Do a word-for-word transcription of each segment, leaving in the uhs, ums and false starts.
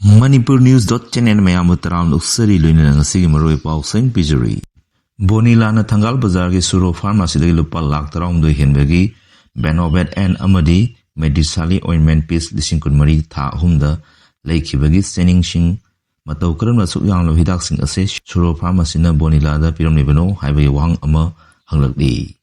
Manipur News dot channel ꯃꯌꯥꯝꯕꯨ ꯇꯔꯥꯝꯅ ꯑꯣꯛꯆꯔꯤ, ꯂꯣꯏꯅꯅ ꯉꯁꯤꯒꯤ ꯃꯔꯨꯑꯣꯏ ꯄꯥꯎꯁꯤꯡ ꯄꯤꯖꯔꯤ꯫ ꯕꯣꯅꯤꯂꯥꯅ ꯊꯪꯒꯥꯜ ꯕꯖꯥꯔꯒꯤ ꯁꯨꯔꯣ ꯐꯥꯔꯃꯥꯁꯤꯗꯒꯤ ꯂꯨꯄꯥ ꯂꯥꯈ ꯇꯔꯥꯍꯨꯝꯗꯣꯏ ꯍꯦꯟꯕꯒꯤ ꯕꯦꯅꯣꯕꯦꯠ ꯑꯦꯟ ꯑꯃꯗꯤ ꯃꯦꯗꯤꯁꯥꯂꯤ ꯑꯣꯏꯟꯃꯦꯟ ꯄꯤꯁ ꯂꯤꯁꯤꯡ ꯀꯨꯟꯃꯔꯤ ꯊꯥ ꯑꯍꯨꯝꯗ ꯂꯩꯈꯤꯕꯒꯤ ꯆꯦꯅꯤꯡꯁꯤꯡ ꯃꯇꯧ ꯀꯔꯝꯅ ꯑꯁꯨꯛ ꯌꯥꯝꯂꯕ ꯍꯤꯗꯥꯛꯁꯤꯡ ꯑꯁꯤ ꯁꯨꯔꯣ ꯐꯥꯔꯃꯥꯁꯤꯅ ꯕꯣꯅꯤꯂꯥꯗ ꯄꯤꯔꯝꯂꯤꯕꯅꯣ ꯍꯥꯏꯕꯒꯤ ꯋꯥꯍꯪ ꯑꯃ ꯍꯪꯂꯛꯂꯤ꯫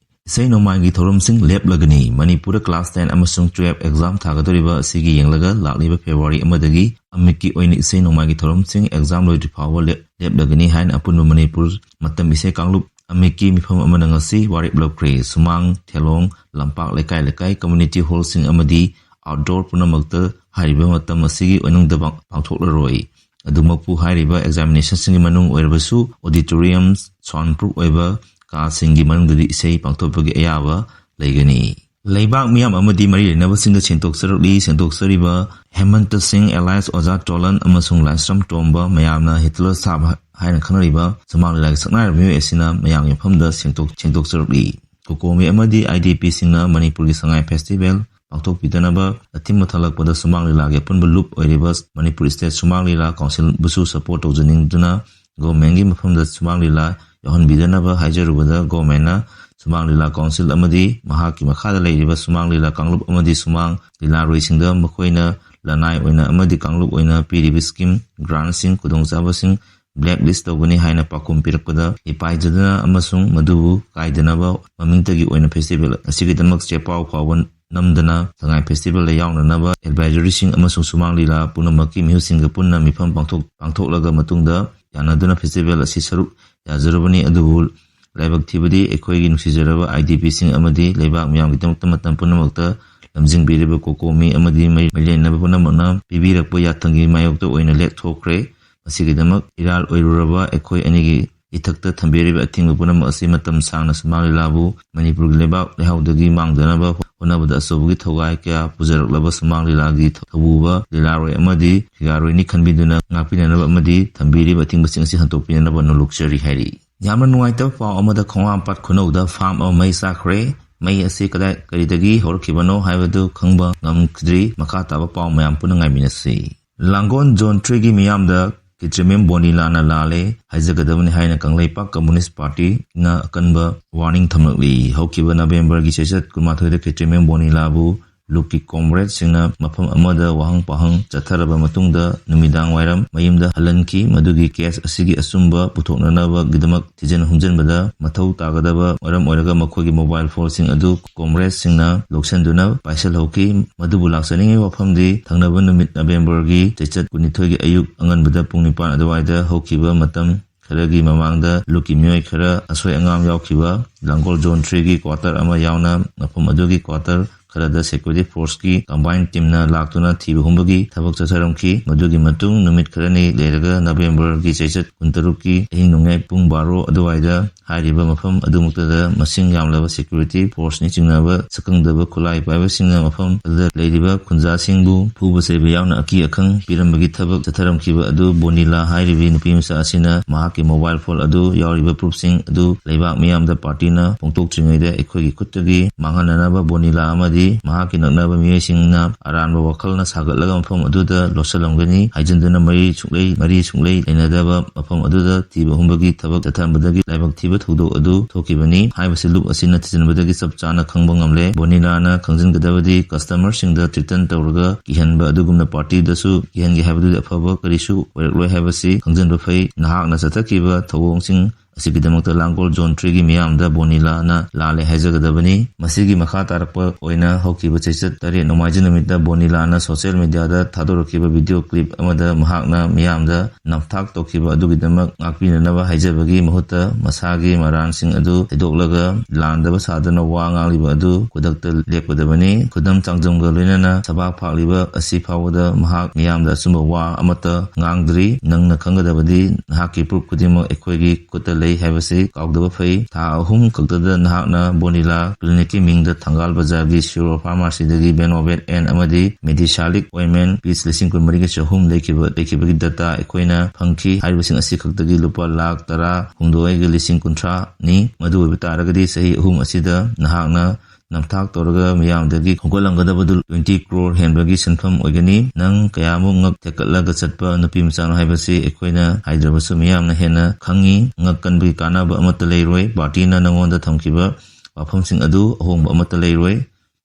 ꯏꯁꯩ ꯅꯣꯡꯃꯥꯏꯒꯤ ꯊꯧꯔꯝꯁꯤꯡ ꯂꯦꯞꯂꯒꯅꯤ꯫ ꯃꯅꯤꯄꯨꯔꯗ class ten ꯑꯃꯁꯨꯡ twelve exam ꯊꯥꯒꯗꯧꯔꯤꯕ ꯑꯁꯤꯒꯤ ꯌꯦꯡꯂꯒ ꯂꯥꯛꯂꯤꯕ February ꯑꯃꯗꯒꯤ ꯑꯃꯤꯠꯀꯤ ꯑꯣꯏꯅ ꯏꯁꯩ ꯅꯣꯡꯃꯥꯏꯒꯤ ꯊꯧꯔꯝꯁꯤꯡ exam ꯂꯣꯏꯗ꯭ꯔꯤ ꯐꯥꯎꯕ ꯂꯦꯞ-, ꯂꯦꯞꯂꯒꯅꯤ ꯍꯥꯏꯅ ꯑꯄꯨꯟꯕ ꯃꯅꯤꯄꯨꯔ ꯃꯇꯝ ꯏꯁꯩ ꯀꯥꯡꯂꯨꯞ ꯑꯃꯤꯠꯀꯤ ꯃꯤꯐꯝ ꯑꯃꯅ ꯉꯁꯤ ꯋꯥꯔꯦꯞ ꯂꯧꯈ꯭ꯔꯦ꯫ ꯁꯨꯃꯥꯡ, ꯊꯦꯂꯣꯡ, ꯂꯝꯄꯥꯛ, ꯂꯩꯀꯥꯏ ꯂꯩꯀꯥꯏ, community hallꯁꯤꯡ ꯑꯃꯗꯤ outdoor ꯄꯨꯝꯅꯃꯛꯇ ꯍꯥꯏꯔꯤꯕ ꯃꯇꯝ ꯑꯁꯤꯒꯤ ꯃꯅꯨꯡꯗ ꯄꯥꯡ-, ꯄꯥꯡꯊꯣꯛꯂꯔꯣꯏ꯫ ꯑꯗꯨꯃꯛꯄꯨ ꯍꯥꯏꯔꯤꯕ examinationꯁꯤꯡꯒꯤ ꯃꯅꯨꯡ ꯑꯣꯏꯔꯕꯁꯨ auditorium, sound proof ꯑꯣꯏꯕ ꯀꯥꯁꯤꯡꯒꯤ ꯃꯅꯨꯡꯗꯗꯤ ꯏꯁꯩ ꯄꯥꯡꯊꯣꯛꯄꯒꯤ ꯑꯌꯥꯕ ꯂꯩꯒꯅꯤ꯫ ꯂꯩꯕꯥꯛ ꯃꯤꯌꯥꯝ ꯑꯃꯗꯤ ꯃꯔꯤ ꯂꯩꯅꯕꯁꯤꯡꯗ ꯁꯦꯡꯗꯣꯛꯆꯔꯛꯂꯤ꯫ ꯁꯦꯡꯗꯣꯛꯆꯔꯤꯕ ꯍꯦꯃꯟꯇ ꯁꯤꯡ alias ꯑꯣꯖꯥ ꯇꯣꯂꯟ ꯑꯃꯁꯨꯡ ꯂꯥꯏꯁ꯭ꯔꯝ ꯇꯣꯝꯕ, ꯃꯌꯥꯝꯅ ꯍꯤꯇꯂꯔ ꯁꯥꯕ ꯍꯥꯏꯅ ꯈꯪꯅꯔꯤꯕ ꯁꯨꯃꯥꯡ ꯂꯤꯂꯥꯒꯤ ꯁꯛꯅꯥꯏꯔꯕ ꯃꯤꯑꯣꯏ ꯑꯁꯤꯅ ꯃꯌꯥꯝꯒꯤ ꯃꯐꯝꯗ ꯁꯦꯡꯗꯣꯛ-, ꯁꯦꯡꯗꯣꯛꯆꯔꯛꯂꯤ꯫ ꯀꯣꯀꯣꯃꯤ ꯑꯃꯗꯤ IDPꯁꯤꯡꯅ ꯃꯅꯤꯄꯨꯔꯒꯤ ꯁꯉꯥꯏ festival ꯄꯥꯡꯊꯣꯛꯄꯤꯗꯅꯕ ꯑꯊꯤꯡꯕ ꯊꯝꯂꯛꯄꯗ ꯁꯨꯃꯥꯡ ꯂꯤꯂꯥꯒꯤ ꯑꯄꯨꯟꯕ ꯂꯨꯞ ꯑꯣꯏꯔꯤꯕ ꯃꯅꯤꯄꯨꯔ State ꯁꯨꯃꯥꯡ ꯂꯤꯂꯥ Councilꯕꯨꯁꯨ support ꯇꯧꯖꯅꯤꯡꯗꯨꯅ governmentꯀꯤ ꯃꯐꯝꯗ ꯁꯨꯃꯥꯡ ꯂꯤꯂꯥ ꯌꯥꯎꯍꯟꯕꯤꯗꯅꯕ ꯍꯥꯏꯖꯔꯨꯕꯗ governmentꯅ ꯁꯨꯃꯥꯡ ꯂꯤꯂꯥ Council ꯑꯃꯗꯤ ꯃꯍꯥꯛꯀꯤ ꯃꯈꯥꯗ ꯂꯩꯔꯤꯕ ꯁꯨꯃꯥꯡ ꯂꯤꯂꯥ ꯀꯥꯡꯂꯨꯞ ꯑꯃꯗꯤ ꯁꯨꯃꯥꯡ ꯂꯤꯂꯥꯔꯣꯏꯁꯤꯡꯗ ꯃꯈꯣꯏꯅ ꯂꯅꯥꯏ ꯑꯣꯏꯅ ꯑꯃꯗꯤ ꯀꯥꯡꯂꯨꯞ ꯑꯣꯏꯅ ꯄꯤꯔꯤꯕ scheme, grantꯁꯤꯡ, ꯈꯨꯗꯣꯡꯆꯥꯕꯁꯤꯡ blacklist ꯇꯧꯒꯅꯤ ꯍꯥꯏꯅ ꯄꯥꯎꯈꯨꯝ ꯄꯤꯔꯛꯄꯗ ꯏꯄꯥꯏꯖꯗꯨꯅ ꯑꯃꯁꯨꯡ ꯃꯗꯨꯕꯨ ꯀꯥꯏꯗꯅꯕ ꯃꯃꯤꯡꯇꯒꯤ ꯑꯣꯏꯅ festival ꯑꯁꯤꯒꯤꯗꯃꯛ ꯆꯦ ꯄꯥꯎ ꯐꯥꯎꯕ ꯅꯝꯗꯅ ꯁꯉꯥꯏ festivalꯗ ꯌꯥꯎꯅꯅꯕ advisoryꯁꯤꯡ ꯑꯃꯁꯨꯡ ꯁꯨꯃꯥꯡ ꯂꯤꯂꯥ ꯄꯨꯝꯅꯃꯛꯀꯤ ꯃꯤꯍꯨꯠꯁꯤꯡꯒ ꯄꯨꯟꯅ ꯃꯤꯐꯝ ꯄꯥꯡꯊꯣꯛ-, ꯄꯥꯡꯊꯣꯛꯂꯒ ꯃꯇꯨꯡꯗ ꯌꯥꯅꯗꯨꯅ festival ꯑꯁꯤ ꯁꯔꯨꯛ ꯌꯥꯖꯔꯨꯕꯅꯤ꯫ ꯑꯗꯨꯕꯨ ꯂꯥꯏꯕꯛ ꯊꯤꯕꯗꯤ ꯑꯩꯈꯣꯏꯒꯤ ꯅꯨꯡꯁꯤꯖꯔꯕ IDPꯁꯤꯡ ꯑꯃꯗꯤ ꯂꯩꯕꯥꯛ ꯃꯤꯌꯥꯝꯒꯤꯗꯃꯛꯇ ꯃꯇꯝ ꯄꯨꯝꯅꯃꯛꯇ ꯂꯝꯖꯤꯡꯕꯤꯔꯤꯕ ꯀꯣꯀꯣꯃꯤ ꯑꯃꯗꯤ ꯃꯔꯤ ꯂꯩꯅꯕ ꯄꯨꯝꯅꯃꯛꯅ ꯄꯤꯕꯤꯔꯛꯄ ꯌꯥꯊꯪꯒꯤ ꯃꯥꯌꯣꯛꯇ ꯑꯣꯏꯅ ꯂꯦꯞꯊꯣꯛꯈ꯭ꯔꯦ꯫ ꯃꯁꯤꯒꯤꯗꯃꯛ ꯏꯔꯥꯜ ꯑꯣꯏꯔꯨꯔꯕ ꯑꯩꯈꯣꯏ ꯑꯅꯤꯒꯤ ꯏꯊꯛꯇ ꯊꯝꯕꯤꯔꯤꯕ ꯑꯊꯤꯡꯕ ꯄꯨꯝꯅꯃꯛ ꯑꯁꯤ ꯃꯇꯝ ꯁꯥꯡꯅ ꯁꯨꯃꯥꯡ ꯂꯤꯂꯥꯕꯨ ꯃꯅꯤꯄꯨꯔꯒꯤ ꯂꯩꯕꯥꯛ ꯂꯩꯍꯥꯎꯗꯒꯤ ꯃꯥꯡꯗꯅꯕ ꯍꯣꯠꯅꯕꯗ ꯑꯆꯧꯕꯒꯤ ꯊꯧꯒꯥꯏ ꯀꯌꯥ ꯄꯨꯖꯔꯛꯂꯕ ꯁꯨꯃꯥꯡ ꯂꯤꯂꯥꯒꯤ ꯊꯧꯕꯨꯕ ꯂꯤꯂꯥꯔꯣꯏ ꯑꯃꯗꯤ ꯐꯤꯒꯥꯔꯣꯏꯅꯤ ꯈꯟꯕꯤꯗꯨꯅ ꯉꯥꯛꯄꯤꯅꯅꯕ ꯑꯃꯗꯤ ꯊꯝꯕꯤꯔꯤꯕ ꯑꯊꯤꯡꯕꯁꯤꯡ ꯑꯁꯤ ꯍꯟꯗꯣꯛꯄꯤꯅꯅꯕ ꯅꯣꯜꯂꯨꯛꯆꯔꯤ ꯍꯥꯏꯔꯤ꯫ ꯌꯥꯝꯅ ꯅꯨꯡꯉꯥꯏꯇꯕ ꯄꯥꯎ ꯑꯃꯗ ꯈꯣꯡꯍꯥꯝꯄꯥꯠ ꯈꯨꯅꯧꯗ farm ꯑꯃ ꯃꯩ ꯆꯥꯛꯈ꯭ꯔꯦ꯫ ꯃꯩ ꯑꯁꯤ ꯀꯗꯥꯏ, ꯀꯔꯤꯗꯒꯤ ꯍꯧꯔꯛꯈꯤꯕꯅꯣ ꯍꯥꯏꯕꯗꯨ ꯈꯪꯕ ꯉꯝꯈꯤꯗ꯭ꯔꯤ꯫ ꯃꯈꯥ ꯇꯥꯕ ꯄꯥꯎ ꯃꯌꯥꯝ ꯄꯨꯟꯅ ꯉꯥꯏꯃꯤꯟꯅꯁꯤ꯫ ꯂꯥꯡꯒꯣꯜ ꯖꯣꯟ ꯊ꯭ꯔꯤꯒꯤ ꯃꯤꯌꯥꯝꯗ ꯈꯦꯇ꯭ꯔꯤꯃꯌꯨꯝ ꯕꯣꯅꯤꯂꯥꯅ ꯂꯥꯜꯂꯦ ꯍꯥꯏꯖꯒꯗꯕꯅꯤ ꯍꯥꯏꯅ ꯀꯪꯂꯩꯄꯥꯛ ꯀꯝꯃꯨꯅꯤꯁ꯭ꯠ ꯄꯥꯔꯇꯤꯅ ꯑꯀꯟꯕ ꯋꯥꯔꯅꯤꯡ ꯊꯝꯂꯛꯂꯤ꯫ ꯍꯧꯈꯤꯕ ꯅꯕꯦꯝꯕꯔꯒꯤ ꯆꯩꯆꯠ ꯀꯨꯟꯃꯥꯊꯣꯏꯗ ꯈꯦꯇ꯭ꯔꯤꯃꯌꯨꯝ ꯕꯣꯅꯤꯂꯥꯕꯨ ꯂꯨꯞꯀꯤ ꯀꯣꯝꯔꯦꯗꯁꯤꯡꯅ ꯃꯐꯝ ꯑꯃꯗ ꯋꯥꯍꯪ ꯄꯥꯍꯪ ꯆꯠꯊꯔꯕ ꯃꯇꯨꯡꯗ ꯅꯨꯃꯤꯗꯥꯡ ꯋꯥꯏꯔꯝ ꯃꯌꯨꯝꯗ ꯍꯜꯍꯟꯈꯤ꯫ ꯃꯗꯨꯒꯤ ꯀꯦꯁ ꯑꯁꯤꯒꯤ ꯑꯆꯨꯝꯕ ꯄꯨꯊꯣꯛꯅꯅꯕꯒꯤꯗꯃꯛ ꯊꯤꯖꯤꯟ ꯍꯨꯝꯖꯤꯟꯕꯗ ꯃꯊꯧ ꯇꯥꯒꯗꯕ ꯃꯔꯝ ꯑꯣꯏꯔꯒ ꯃꯈꯣꯏꯒꯤ ꯃꯣꯕꯥꯏꯜ ꯐꯣꯟꯁꯤꯡ ꯑꯗꯨ ꯀꯣꯝꯔꯦꯗꯁꯤꯡꯅ ꯂꯧꯁꯤꯟꯗꯨꯅ ꯄꯥꯏꯁꯤꯜꯍꯧꯈꯤ꯫ ꯃꯗꯨꯕꯨ ꯂꯥꯛꯆꯅꯤꯡꯉꯤꯕ ꯋꯥꯐꯝꯗꯤ ꯊꯪꯅꯕ ꯅꯨꯃꯤꯠ ꯅꯕꯦꯝꯕꯔꯒꯤ ꯆꯩꯆꯠ ꯀꯨꯟꯅꯤꯊꯣꯏꯒꯤ ꯑꯌꯨꯛ ꯑꯉꯟꯕꯗ ꯄꯨꯡ ꯅꯤꯄꯥꯟ ꯑꯗꯨꯋꯥꯏꯗ ꯍꯧꯈꯤꯕ ꯃꯇꯝ ꯈꯔꯒꯤ ꯃꯃꯥꯡꯗ ꯂꯨꯞꯀꯤ ꯃꯤꯑꯣꯏ ꯈꯔ ꯑꯁꯣꯏ ꯑꯉꯥꯝ ꯌꯥꯎꯈꯤꯕ ꯂꯥꯡꯒꯣꯜ ꯖꯣꯟ ꯊ꯭ꯔꯤꯒꯤ ꯀ꯭ꯋꯥꯇꯔ ꯑꯃ ꯌꯥꯎꯅ ꯃꯐꯝ ꯑꯗꯨꯒꯤ ꯀ꯭ꯋꯥꯇꯔ ꯈꯔꯗ ꯁꯦꯀ꯭ꯌꯨꯔꯤꯇꯤ ꯐꯣꯔꯁꯀꯤ ꯀꯝꯕꯥꯏꯟ ꯇꯤꯝꯅ ꯂꯥꯛꯇꯨꯅ ꯊꯤꯕ ꯍꯨꯝꯕꯒꯤ ꯊꯕꯛ ꯆꯠꯊꯔꯝꯈꯤ꯫ ꯃꯗꯨꯒꯤ ꯃꯇꯨꯡ ꯅꯨꯃꯤꯠ ꯈꯔꯅꯤ ꯂꯩꯔꯒ ꯅꯕꯦꯝꯕꯔꯒꯤ ꯆꯩꯆꯠ ꯀꯨꯟꯇꯔꯨꯛꯀꯤ ꯑꯍꯤꯡ ꯅꯣꯡꯌꯥꯏ ꯄꯨꯡ ꯕꯥꯔꯣ ꯑꯗꯨꯋꯥꯏꯗ ꯍꯥꯏꯔꯤꯕ ꯃꯐꯝ ꯑꯗꯨꯃꯛꯇꯗ ꯃꯁꯤꯡ ꯌꯥꯝꯂꯕ ꯁꯦꯀ꯭ꯌꯨꯔꯤꯇꯤ ꯐꯣꯔꯁꯅꯤ ꯆꯤꯡꯅꯕ ꯁꯛꯈꯪꯗꯕ ꯈꯨꯠꯂꯥꯏ ꯄꯥꯏꯕꯁꯤꯡꯅ ꯃꯐꯝ ꯑꯗꯨꯗ ꯂꯩꯔꯤꯕ ꯈꯨꯟꯖꯥꯁꯤꯡꯕꯨ ꯐꯨꯕ ꯆꯩꯕ ꯌꯥꯎꯅ ꯑꯀꯤ ꯑꯈꯪ ꯄꯤꯔꯝꯕꯒꯤ ꯊꯕꯛ ꯆꯠꯊꯔꯝꯈꯤꯕ ꯑꯗꯨ ꯕꯣꯅꯤꯂꯥ ꯍꯥꯏꯔꯤꯕꯤ ꯅꯨꯄꯤ ꯃꯆꯥ ꯑꯁꯤꯅ ꯃꯍꯥꯛꯀꯤ ꯃꯣꯕꯥꯏꯜ ꯐꯣꯟ ꯑꯗꯨ ꯌꯥꯎꯔꯤꯕ ꯄ꯭ꯔꯨꯐꯁꯤꯡ ꯑꯗꯨ ꯂꯩꯕꯥꯛ ꯃꯤꯌꯥꯝꯗ ꯄꯥꯔꯇꯤꯅ ꯐꯣꯡꯗꯣꯛꯇ꯭ꯔꯤꯉꯩꯗ ꯑꯩꯈꯣꯏꯒꯤ ꯈꯨꯠꯇꯒꯤ ꯃꯥꯡꯍꯟꯅꯅꯕ ꯕꯣꯅꯤꯂꯥ ꯑꯃꯗꯤ ꯃꯍꯥꯛꯀꯤ ꯅꯛꯅꯕ ꯃꯤꯑꯣꯏꯁꯤꯡꯅ ꯑꯔꯥꯟꯕ ꯋꯥꯈꯜꯅ ꯁꯥꯒꯠꯂꯒ ꯃꯐꯝ ꯑꯗꯨꯗ ꯂꯣꯠꯁꯤꯜꯂꯝꯒꯅꯤ ꯍꯥꯏꯖꯤꯟꯗꯨꯅ ꯃꯔꯤ ꯁꯨꯡꯂꯩ ꯃꯔꯤ ꯁꯨꯡꯂꯩ ꯂꯩꯅꯗꯕ ꯃꯐꯝ ꯑꯗꯨꯗ ꯊꯤꯕ ꯍꯨꯝꯕꯒꯤ ꯊꯕꯛ ꯆꯠꯊꯔꯝꯕꯗꯒꯤ ꯂꯥꯏꯕꯛ ꯊꯤꯕ ꯊꯧꯗꯣꯛ ꯑꯗꯨ ꯊꯣꯛꯈꯤꯕꯅꯤ ꯍꯥꯏꯕꯁꯤ ꯂꯨꯞ ꯑꯁꯤꯅ ꯊꯤꯖꯤꯟꯕꯗꯒꯤ ꯆꯞ ꯆꯥꯅ ꯈꯪꯕ ꯉꯝꯂꯦ꯫ ꯕꯣꯅꯤꯂꯥꯅ ꯈꯪꯖꯤꯟꯒꯗꯕꯗꯤ ꯀꯁꯇꯃꯔꯁꯤꯡꯗ ꯊ꯭ꯔꯤꯇꯟ ꯇꯧꯔꯒ ꯀꯤꯍꯟꯕ ꯑꯗꯨꯒꯨꯝꯅ ꯄꯥꯔꯇꯤꯗꯁꯨ ꯀꯤꯍꯟꯒꯦ ꯍꯥꯏꯕꯗꯨꯗꯤ ꯑꯐꯕ ꯀꯔꯤꯁꯨ ꯑꯣꯏꯔꯛꯂꯣꯏ ꯍꯥꯏꯕꯁꯤ ꯈꯪꯖꯤꯟꯕ ꯐꯩ꯫ ꯅꯍꯥꯛꯅ ꯆꯠꯊꯈꯤꯕ ꯊꯧꯑꯣꯡꯁꯤꯡ ꯑꯁꯤꯒꯤꯗꯃꯛꯇ ꯂꯥꯡꯒꯣꯜ ꯖꯣꯟ ꯊ꯭ꯔꯤꯒꯤ ꯃꯤꯌꯥꯝꯗ ꯕꯣꯅꯤꯂꯥꯅ ꯂꯥꯜꯂꯦ ꯍꯥꯏꯖꯒꯗꯕꯅꯤ꯫ ꯃꯁꯤꯒꯤ ꯃꯈꯥ ꯇꯥꯔꯛꯄ ꯑꯣꯏꯅ ꯍꯧꯈꯤꯕ ꯆꯩꯆꯠ ꯇꯔꯦꯠ ꯅꯣꯡꯃꯥꯏꯖꯤꯡ ꯅꯨꯃꯤꯠꯇ ꯕꯣꯅꯤꯂꯥꯅ ꯁꯣꯁꯤꯌꯦꯜ ꯃꯤꯗꯤꯌꯥꯗ ꯊꯥꯗꯣꯔꯛꯈꯤꯕ ꯚꯤꯗꯤꯑꯣ ꯀ꯭ꯂꯤꯞ ꯑꯃꯗ ꯃꯍꯥꯛꯅ ꯃꯤꯌꯥꯝꯗ ꯅꯝꯊꯥꯛ ꯇꯧꯈꯤꯕ ꯑꯗꯨꯒꯤꯗꯃꯛ ꯉꯥꯛꯄꯤꯅꯅꯕ ꯍꯥꯏꯖꯕꯒꯤ ꯃꯍꯨꯠꯇ ꯃꯁꯥꯒꯤ ꯃꯔꯥꯟꯁꯤꯡ ꯑꯗꯨ ꯍꯩꯗꯣꯛꯂꯒ ꯂꯥꯟꯗꯕ ꯁꯥꯗꯨꯅ ꯋꯥ ꯉꯥꯡꯂꯤꯕ ꯑꯗꯨ ꯈꯨꯗꯛꯇ ꯂꯦꯞꯀꯗꯕꯅꯤ꯫ ꯈꯨꯗꯝ ꯆꯥꯡꯗꯝꯒ ꯂꯣꯏꯅꯅ ꯁꯕꯥꯛ ꯐꯥꯛꯂꯤꯕ ꯑꯁꯤ ꯐꯥꯎꯕꯗ ꯃꯍꯥꯛ ꯃꯤꯌꯥꯝꯗ ꯑꯆꯨꯝꯕ ꯋꯥ ꯑꯃꯠꯇ ꯉꯥꯡꯗ꯭ꯔꯤ꯫ ꯅꯪꯅ ꯈꯪꯒꯗꯕꯗꯤ ꯅꯍꯥꯛꯀꯤ ꯄ꯭ꯔꯨꯐ ꯈꯨꯗꯤꯡꯃꯛ ꯑꯩꯈꯣꯏꯒꯤ ꯈꯨꯠꯇ ꯂꯩ ꯍꯥꯏꯕꯁꯤ ꯀꯥꯎꯗꯕ ꯐꯩ꯫ ꯊꯥ ꯑꯍꯨꯝ ꯈꯛꯇꯗ ꯅꯍꯥꯛꯅ ꯕꯣꯅꯤꯂꯥ ꯀ꯭ꯂꯤꯅꯤꯛꯀꯤ ꯃꯤꯡꯗ ꯊꯪꯒꯥꯜ ꯕꯖꯥꯔꯒꯤ ꯁꯤꯔꯣ ꯐꯥꯔꯃꯥꯁꯤꯗꯒꯤ ꯕꯦꯅꯣꯕꯦꯠ ꯑꯦꯟ ꯑꯃꯗꯤ ꯃꯦꯗꯤꯁꯥꯂꯤꯛ ꯑꯣꯏꯟꯃꯦꯟ ꯄꯤꯁ ꯂꯤꯁꯤꯡ ꯀꯨꯟꯃꯔꯤꯒ ꯆꯍꯨꯝ ꯂꯩꯈꯤꯕ, ꯂꯩꯈꯤꯕꯒꯤ ꯗꯇꯥ ꯑꯩꯈꯣꯏꯅ ꯐꯪꯈꯤ꯫ ꯍꯥꯏꯔꯤꯕꯁꯤꯡ ꯑꯁꯤ ꯈꯛꯇꯒꯤ ꯂꯨꯄꯥ ꯂꯥꯈ ꯇꯔꯥ ꯍꯨꯝꯗꯣꯏꯒ ꯂꯤꯁꯤꯡ ꯀꯨꯟꯊ꯭ꯔꯥꯅꯤ꯫ ꯃꯗꯨ ꯑꯣꯏꯕ ꯇꯥꯔꯒꯗꯤ ꯆꯍꯤ ꯑꯍꯨꯝ ꯑꯁꯤꯗ ꯅꯍꯥꯛꯅ ꯅꯝꯊꯥꯛ ꯇꯧꯔꯒ ꯃꯤꯌꯥꯝꯗꯒꯤ ꯈꯣꯝꯒꯠꯂꯝꯒꯗꯕꯗꯨ twenty crore ꯍꯦꯟꯕꯒꯤ ꯁꯦꯟꯐꯝ ꯑꯣꯏꯒꯅꯤ꯫ ꯅꯪ ꯀꯌꯥꯃꯨꯛ ꯉꯛ ꯊꯦꯛꯀꯠꯂꯒ ꯆꯠꯄ ꯅꯨꯄꯤ ꯃꯆꯥꯅꯣ ꯍꯥꯏꯕꯁꯤ ꯑꯩꯈꯣꯏꯅ ꯍꯥꯏꯗ꯭ꯔꯕꯁꯨ ꯃꯤꯌꯥꯝꯅ ꯍꯦꯟꯅ ꯈꯪꯉꯤ꯫ ꯉꯛ ꯀꯟꯕꯒꯤ ꯀꯥꯟꯅꯕ ꯑꯃꯠꯇ ꯂꯩꯔꯣꯏ꯫ ꯄꯥꯔꯇꯤꯅ ꯅꯪꯉꯣꯟꯗ ꯊꯝꯈꯤꯕ ꯋꯥꯐꯝꯁꯤꯡ ꯑꯗꯨ ꯑꯍꯣꯡꯕ ꯑꯃꯠꯇ ꯂꯩꯔꯣꯏ꯫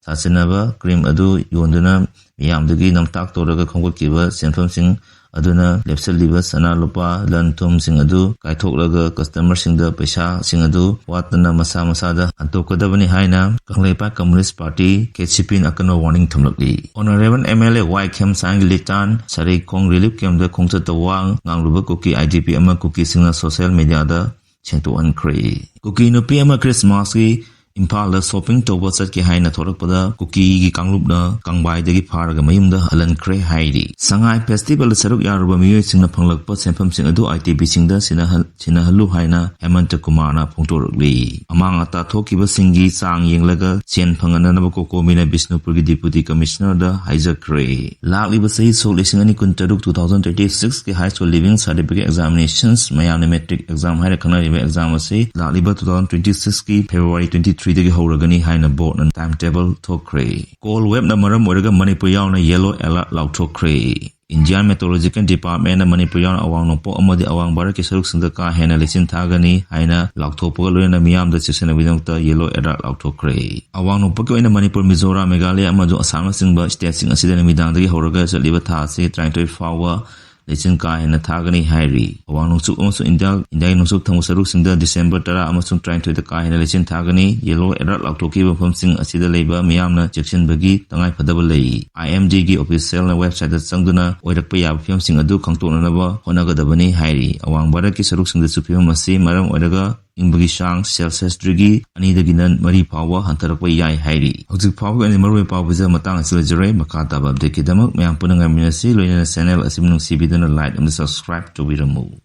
ꯁꯥꯁꯤꯟꯅꯕ ꯀ꯭ꯔꯤꯝ ꯑꯗꯨ ꯌꯣꯟꯗꯨꯅ ꯃꯤꯌꯥꯝꯗꯒꯤ ꯅꯝꯊꯥꯛ ꯇꯧꯔꯒ ꯈꯣꯝꯒꯠꯈꯤꯕ ꯁꯦꯟꯐꯝꯁꯤꯡ ꯑꯗꯨꯅ ꯂꯦꯞꯁꯤꯜꯂꯤꯕ ꯁꯅꯥ ꯂꯨꯄꯥ, ꯂꯟ ꯊꯨꯝꯁꯤꯡ ꯑꯗꯨ ꯀꯥꯏꯊꯣꯛꯂꯒ customerꯁꯤꯡꯗ ꯄꯩꯁꯥꯁꯤꯡ ꯑꯗꯨ ꯋꯥꯠꯇꯅ ꯃꯁꯥ ꯃꯁꯥꯗ ꯍꯟꯗꯣꯛꯀꯗꯕꯅꯤ ꯍꯥꯏꯅ ꯀꯪꯂꯩꯄꯥꯛ ꯀꯝꯃꯨꯅꯤꯁ ꯄꯥꯔꯇꯤ, KCPꯅ ꯑꯀꯟꯕ warning ꯊꯝꯂꯛꯂꯤ꯫ Honourable MLA ꯋꯥꯏ ꯈꯦꯝꯆꯥꯟꯒꯤ ꯂꯤꯇꯥꯟ ꯁꯔꯩꯈꯣꯡ relief campꯇ ꯈꯣꯡꯆꯠꯇ ꯋꯥ ꯉꯥꯡꯂꯨꯕ ꯀꯨꯀꯤ IDP ꯑꯃ ꯀꯨꯀꯤꯁꯤꯡꯅ social mediaꯗ ꯁꯦꯡꯗꯣꯛꯍꯟꯈ꯭ꯔꯦ꯫ ꯀꯨꯀꯤ ꯅꯨꯄꯤ ꯑꯃ Christmasꯀꯤ ꯏꯝꯐꯥꯜꯗ shopping ꯇꯧꯕ ꯆꯠꯀꯦ ꯍꯥꯏꯅ ꯊꯣꯛꯂꯛꯄꯗ ꯀꯨꯀꯤꯒꯤ ꯀꯥꯡꯂꯨꯞꯅ ꯀꯪꯕꯥꯏꯗꯒꯤ ꯐꯥꯔꯒ ꯃꯌꯨꯝꯗ ꯍꯜꯍꯟꯈ꯭ꯔꯦ ꯍꯥꯏꯔꯤ꯫ ꯁꯉꯥꯏ festivalꯗ ꯁꯔꯨꯛ ꯌꯥꯔꯨꯕ ꯃꯤꯑꯣꯏꯁꯤꯡꯅ ꯐꯪꯂꯛꯄ ꯁꯦꯟꯐꯝꯁꯤꯡ ꯑꯗꯨ IDPꯁꯤꯡꯗ ꯁꯤꯟꯅꯍꯜ-, ꯁꯤꯟꯅꯍꯜꯂꯨ ꯍꯥꯏꯅ ꯍꯦꯃꯟꯇ ꯀꯨꯃꯥꯔꯅ ꯐꯣꯡꯗꯣꯔꯛꯂꯤ꯫ ꯑꯃꯥꯡ ꯑꯇꯥ ꯊꯣꯛꯈꯤꯕꯁꯤꯡꯒꯤ ꯆꯥꯡ ꯌꯦꯡꯂꯒ ꯁꯦꯟ ꯐꯪꯍꯟꯅꯅꯕ ꯀꯣꯀꯣꯃꯤꯅ ꯕꯤꯁꯅꯨꯄꯨꯔꯒꯤ Deputy Commissionerꯗ ꯍꯥꯏꯖꯈ꯭ꯔꯦ꯫ ꯂꯥꯛꯂꯤꯕ ꯆꯍꯤ ꯁꯣꯛ ꯂꯤꯁꯤꯡ ꯑꯅꯤ ꯀꯨꯟꯇꯔꯨꯛ, two thousand twenty sixꯀꯤ high school leaving certificate examinations ꯃꯌꯥꯝꯅ matric exam ꯍꯥꯏꯅ ꯈꯪꯅꯔꯤꯕ exam ꯑꯁꯤ ꯂꯥꯛꯂꯤꯕ two thousand twenty sixꯀꯤ February twenty threeꯗꯒꯤ ꯍꯧꯔꯒꯅꯤ ꯍꯥꯏꯅ boardꯅ time table ꯊꯣꯛꯈ꯭ꯔꯦ꯫ Cold waveꯅ ꯃꯔꯝ ꯑꯣꯏꯔꯒ ꯃꯅꯤꯄꯨꯔ ꯌꯥꯎꯅ yellow alert ꯂꯥꯎꯊꯣꯛꯈ꯭ꯔꯦ꯫ Indian Meteorological Departmentꯅ Manipur ꯌꯥꯎꯅ ꯑꯋꯥꯡ ꯅꯣꯡꯄꯣꯛ ꯑꯃꯗꯤ ꯑꯋꯥꯡ ꯚꯥꯔꯠꯀꯤ ꯁꯔꯨꯛꯁꯤꯡꯗ ꯀꯥ ꯍꯦꯟꯅ ꯂꯩꯆꯤꯟ ꯊꯥꯒꯅꯤ ꯍꯥꯏꯅ ꯂꯥꯎꯊꯣꯛꯄꯒ ꯂꯣꯏꯅꯅ ꯃꯤꯌꯥꯝꯗ ꯆꯦꯛꯁꯤꯟꯅꯕꯒꯤꯗꯃꯛꯇ yellow alert ꯂꯥꯎꯊꯣꯛꯈ꯭ꯔꯦ꯫ ꯑꯋꯥꯡ ꯅꯣꯡꯄꯣꯛꯀꯤ ꯑꯣꯏꯅ ꯃꯅꯤꯄꯨꯔ, ꯃꯤꯖꯣꯔꯥꯝ, ꯃꯦꯘꯥꯂꯌ ꯑꯃꯁꯨꯡ ꯑꯁꯥꯝꯅꯆꯤꯡꯕ stateꯁꯤꯡ ꯑꯁꯤꯗ ꯅꯨꯃꯤꯗꯥꯡꯗꯒꯤ ꯍꯧꯔꯒ ꯆꯠꯂꯤꯕ ꯊꯥ ꯑꯁꯤ ꯇꯔꯥꯅꯤꯊꯣꯏ ꯐꯥꯎꯕ ꯂꯩꯆꯤꯟ ꯀꯥ ꯍꯦꯟꯅ ꯊꯥꯒꯅꯤ ꯍꯥꯏꯔꯤ꯫ ꯑꯋꯥꯡ ꯅꯣꯡꯆꯨꯞ ꯑꯃꯁꯨꯡ ꯏꯟꯗꯤꯌꯥ, ꯏꯟꯗꯤꯌꯥꯒꯤ ꯅꯣꯡꯆꯨꯞ ꯊꯪꯕ ꯁꯔꯨꯛꯁꯤꯡꯗ December ꯇꯔꯥ ꯑꯃꯁꯨꯡ ꯇꯔꯥꯅꯤꯊꯣꯏꯗ ꯀꯥ ꯍꯦꯟꯅ ꯂꯩꯆꯤꯟ ꯊꯥꯒꯅꯤ꯫ Yellow alert ꯂꯥꯎꯊꯣꯛꯈꯤꯕ ꯃꯐꯝꯁꯤꯡ ꯑꯁꯤꯗ ꯂꯩꯕ ꯃꯤꯌꯥꯝꯅ ꯆꯦꯛꯁꯤꯟꯕꯒꯤ ꯇꯉꯥꯏꯐꯗꯕ ꯂꯩ꯫ IMDꯒꯤ officialꯅ websiteꯇ ꯆꯪꯗꯨꯅ ꯑꯣꯏꯔꯛꯄ ꯌꯥꯕ ꯐꯤꯚꯝꯁꯤꯡ ꯑꯗꯨ ꯈꯪꯗꯣꯛꯅꯅꯕ ꯍꯣꯠꯅꯒꯗꯕꯅꯤ ꯍꯥꯏꯔꯤ꯫ ꯑꯋꯥꯡ ꯚꯥꯔꯠꯀꯤ ꯁꯔꯨꯛꯁꯤꯡꯗꯁꯨ ꯐꯤꯚꯝ ꯑꯁꯤ ꯃꯔꯝ ꯑꯣꯏꯔꯒ ꯏꯪꯕꯒꯤ ꯆꯥꯡ Celsius degree ꯑꯅꯤꯗꯒꯤꯅ ꯃꯔꯤ ꯐꯥꯎꯕ ꯍꯟꯊꯔꯛꯄ ꯌꯥꯏ ꯍꯥꯏꯔꯤ꯫ ꯍꯧꯖꯤꯛ ꯐꯥꯎꯕꯒꯤ ꯑꯣꯏꯅ ꯃꯔꯨꯑꯣꯏꯕ ꯄꯥꯎ ꯄꯤꯖꯕ ꯃꯇꯥꯡ ꯑꯁꯤꯗ ꯂꯣꯏꯖꯔꯦ꯫ ꯃꯈꯥ ꯇꯥꯕ updateꯀꯤꯗꯃꯛ ꯃꯌꯥꯝ ꯄꯨꯟꯅ ꯉꯥꯏꯃꯤꯟꯅꯁꯤ꯫ ꯂꯣꯏꯅꯅ channel ꯑꯁꯤꯕꯨ ꯅꯨꯡꯁꯤꯕꯤꯗꯨꯅ like ꯑꯃꯗꯤ subscribe ꯇꯧꯕꯤꯔꯝꯃꯨ꯫